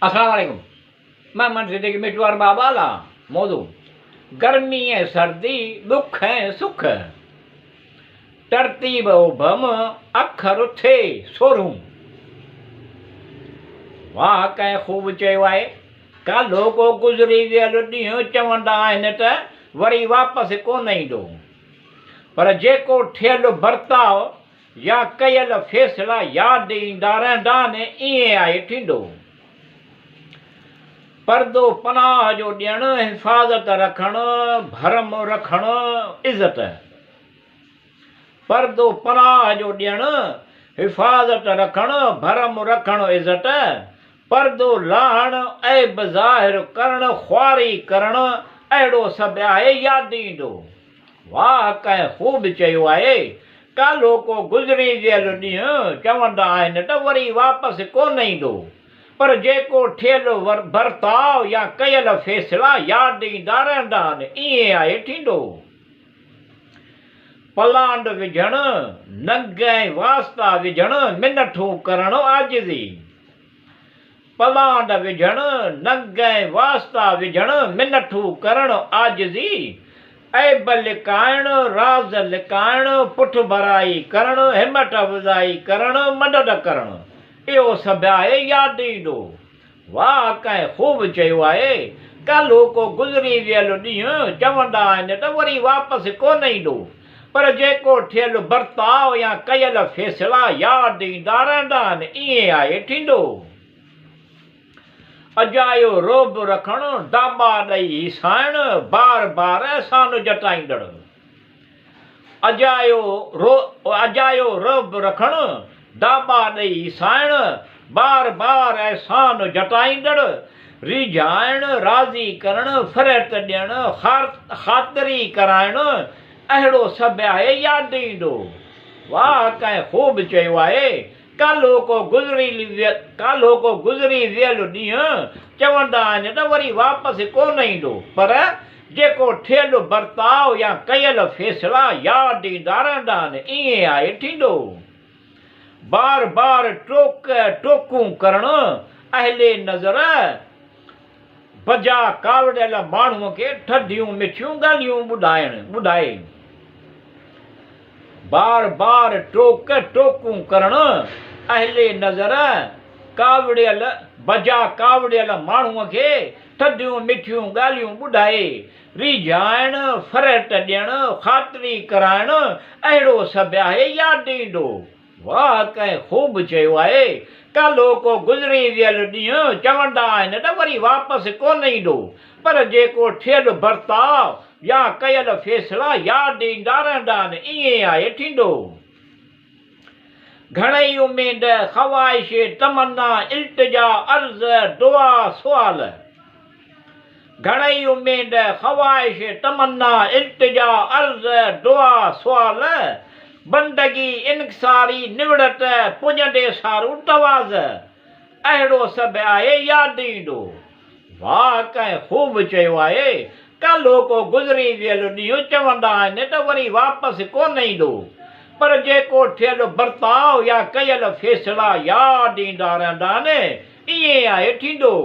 السلام عليڪم مان من صديقي مٺو ارباب اعليٰ موضوع گرمي ۽ سردي ڏک ۽ سک ترتيب ابهم اکر ٿي سورهون واهه ڪنهن خوب چيو آهي ڪالهوڪو گذري ويل ڏينهن چوندا آهن ته وري واپس ڪونه ايندو پر جيڪو ٺھيل برتاء يا ڪيل فيصلا ياد ايندا رهندا آهن، ائين آهي ٿيندو. پردو پناهه جو ڏيڻ، حفاظت رکڻ، ڀرم رکڻ، عزت. پردو پناهه جو ڏيڻ، حفاظت رکڻ، ڀرم رکڻ، عزت. پردو لاهڻ، عيب ظاهر ڪرڻ، خواري ڪرڻ، اهڙو سڀ آهي ياد ايندو. واهه ڪنهن خوب چيو آهي، ڪالهوڪو گذري ويل ڏينهن چوندا آهن ته وري واپس ڪونه ايندو، پر جيڪو ٺھيل برتاء يا ڪيل فيصلا ياد ايندا رهندا آهن، ائين آهي ٿيندو. پلاند وجهڻ، ننگ ۽ واسطا وجهڻ، منٿون ڪرڻ، عاجزي. پلاند وجهڻ، ننگ ۽ واسطا وجهڻ، منٿون ڪرڻ، عاجزي، عيب لڪائڻ، راز لڪائڻ، پٺڀرائي ڪرڻ، همت افزائي ڪرڻ، مدد ڪرڻ، اهو سڀ آهي ياد ايندو. واهه ڪنهن خوب چيو آهي، ڪالهوڪو گذري ويل ڏينهن چوندا آهن ته وري واپس ڪونه ايندو، پر جيڪو ٺھيل برتاء يا ڪيل فيصلا ياد ايندا رهندا آهن، ائين آهي ٿيندو. اجايو رعب رکڻ، داٻا ڏئي هيسائڻ، بار بار احسان جتائيندڙ. اجايو اجايو رعب رکڻ، داٻا ڏئي هيسائڻ، بار بار احسان جتائيندڙ، ريجهائڻ، راضي ڪرڻ، فرحت ڏيڻ، خاطري ڪرائڻ، اهڙو سڀ آهي ياد ايندو. واهه ڪنهن خوب چيو آهي، ڪالهوڪو گذري ڪالهوڪو گذري ويل ڏينهن چوندا آهن ته وري واپس ڪونه ايندو پر جيڪو ٺھيل برتاء يا ڪيل فيصلا ياد ايندا رهندا آهن ائين آهي ٿيندو. بار بار ٽوڪ ٽوڪون ڪرڻ اهل نظر بجا ڪاوڙيل ماڻهوء کي ٺڍيون مٺيون ڳالهيون ٻڌائڻ ٻڌائي. بار بار ٽوڪ ٽوڪون ڪرڻ، اهل نظر، ڪاوڙيل، بجا ڪاوڙيل ماڻهوء کي ٿڌيون مٺيون ڳالهيون ٻڌائي، ريجهائڻ، فرحت ڏيڻ، خاطري ڪرائڻ، اهڙو سڀ آهي ياد ايندو. واهه ڪنهن خوب چيو آهي، ڪالهوڪو گذري ويل ڏينهن چوندا آهن ته وري واپس ڪونه ايندو، پر جيڪو ٺھيل برتاء يا ڪيل فيصلا ياد ايندا رهندا آهن، ائين آهي ٿيندو. گهڻئي اميد، خواهش، تمنا، التجا، عرض، دعا، سوال. گهڻئي اميد، خواهش، تمنا، التجا، عرض، دعا، سوال، بندگي، انڪساري، نوڙت، پڄندي سارو تواضع، اهڙو سڀ آهي ياد ايندو. واهه ڪنهن خوب چيو آهي، ڪالهوڪو گذري ويل ڏينهن چوندا آهن ته وري واپس ڪونه ايندو، پر جيڪو ٺھيل برتاء يا ڪيل فيصلا ياد ايندا رهندا آهن، ائين آهي ٿيندو.